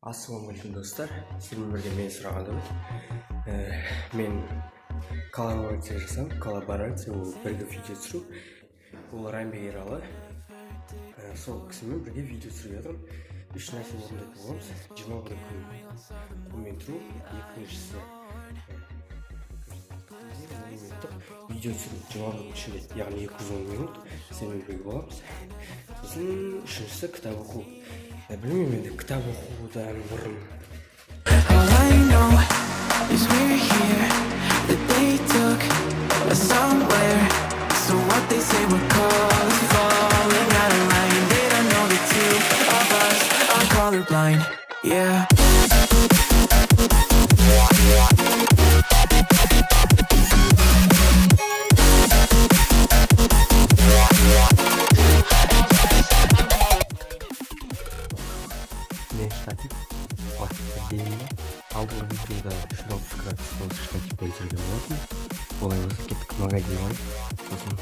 Ассалаумағалейкум, достар! Сіздермен бірге мен, Сұраған Дәулет. Мен коллаборация жасадым. Коллаборация — ол бірге видео түсіру. Ол Райымбек Ералы. Сол кісімен бірге видео түсіріп жатырмын. Үш нәрсе орындайтын боламыз: 21 күн қолмен тұру, екіншісі минуттық видео түсіру, 21 күн ішінде, яғни 210 минут сіздермен бірге боламыз. Сосын үшіншісі — кітап оқу. Білмеймін, енді кітап оқудан бұрын All I know is we're here, that they took us somewhere. So what they say we're calling, falling out of line. They don't know the two of us are colorblind. Yeah. Мен штатив әдемі. Алдыңғы видеода 360 градус осы штативпен түсірген болатын. Олай болса, кеттік, магазин барып, сосын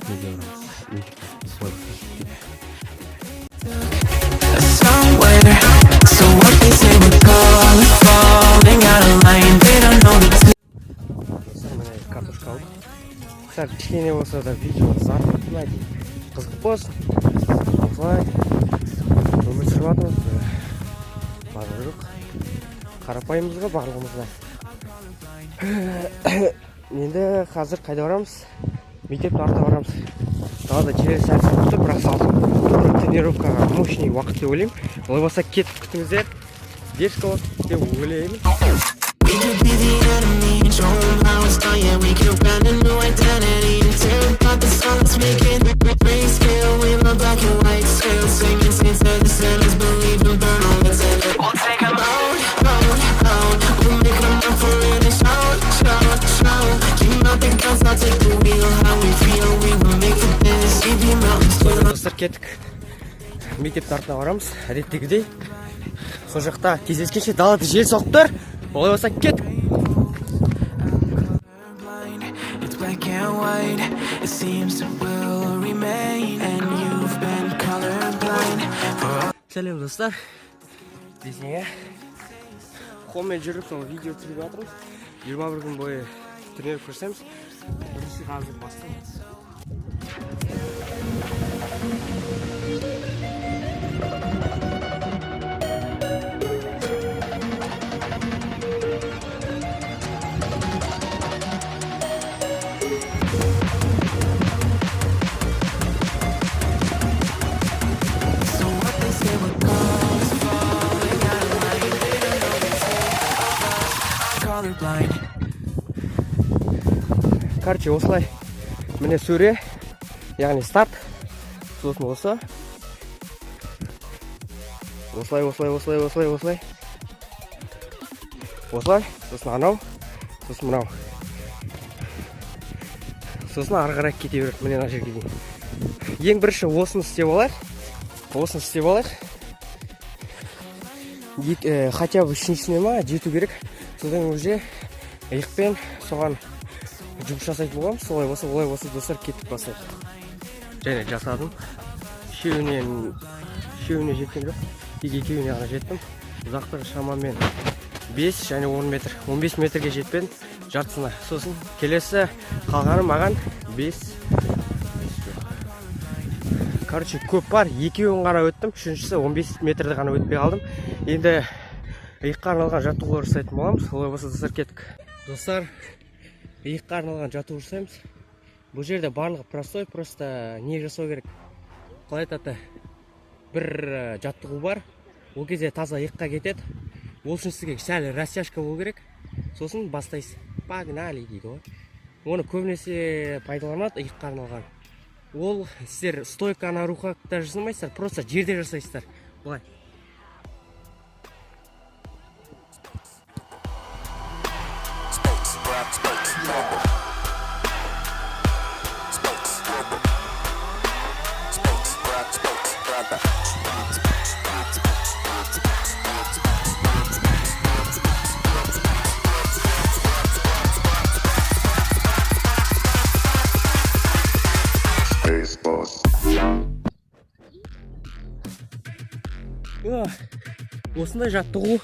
неге барамыз? Мектепке. Солай болса, кеттік. Somewhere. So what they say we're calling, falling out of line. They don't know the two. Достар, міне, картошка алдық. Сәл кішкене болса да видео ұзартып, әдейі қызық болсын. Осылай өмір сүріп жатырмыз. Барлығы жоқ, қарапайымыз ғой барлығымыз да. Енді қазір қайда барамыз? Мектептің артына барамыз. Далада жел сәл соғып тұр, бірақ салқын. Тура тренировкаға мощный уақыт деп ойлаймын. Олай болса, кеттік, күтіңіздер. Дерзко болады деп ойлаймын. We could be the enemy and show 'em how it's done. Yeah, we could find a new identity and tear apart the song. Let's make it grayscale. We love black and white scale. Singing saints of the sinners, believe in burn all that's in it. We'll take 'em out, out, out. We'll make 'em run for it and shout, shout, shout. You mount the guns, I'll take the wheel. How we feel, we will make for this. We be mountains to Достар, кеттік, мектептің артына барамыз әдеттегідей. Сол жақта кездескенше. Далада жел соғып тұр. Олай болса, кеттік. Blind. It's black and white. It seems it will remain. And you've been colorblind for all. Сәлем, достар! Дейсің, иә, қолмен жүріп, сол видео түсіріп жатырмыз. 21 күн бойы тренировка жасаймыз. Бірінші қазір бастаймыз. So what they say we're called is falling out of line. They don't know the two of us are colorblind. Короче, осылай, міне, сөре, яғни старт, сосын осы осылай, осылай, осылай, осылай, осылай, осылай, сосын анау, сосын мынау, сосын ары қарай кете береді. Міне, мына жерге дейін. Ең бірінші осыны істеп алайық, осыны істеп алайық. Хотя бы үшіншісіне ма жету керек. Содан уже иықпен соған жұмыс жасайтын боламыз. Солай болса, олай болса, достар, кеттік, бастайық. Және жасадым. Үшеуінен үшеуіне жеткен жоқ, тек екеуіне ғана жеттім. Ұзақтығы шамамен 5 және 10 метр, 15 метрге жетпедім, жартысына. Сосын келесі қалғаны маған 5, короче, көп бар. Екеуін ғана өттім, үшіншісі 15 метрді ғана өтпей қалдым. Енді иыққа арналған жаттығулар жасайтын боламыз. Олай болса, достар, кеттік. Достар, иыққа арналған жаттығу жасаймыз. Бұл жерде барлығы простой, просто не жасау керек, қалай айтады, бір жаттығу бар, ол кезде таза иыққа кетеді. Ол үшін сізге сәл растяжка болу керек. Сосын бастайсыз, погнали дейді ғой. Оны көбінесе пайдаланады иыққа арналған. Ол сіздер стойка на руках та жасамайсыздар, просто жерде жасайсыздар былай. Spokes, spokes, spokes, spokes, spokes, spokes. Space Boss. О, осындай жаттығу.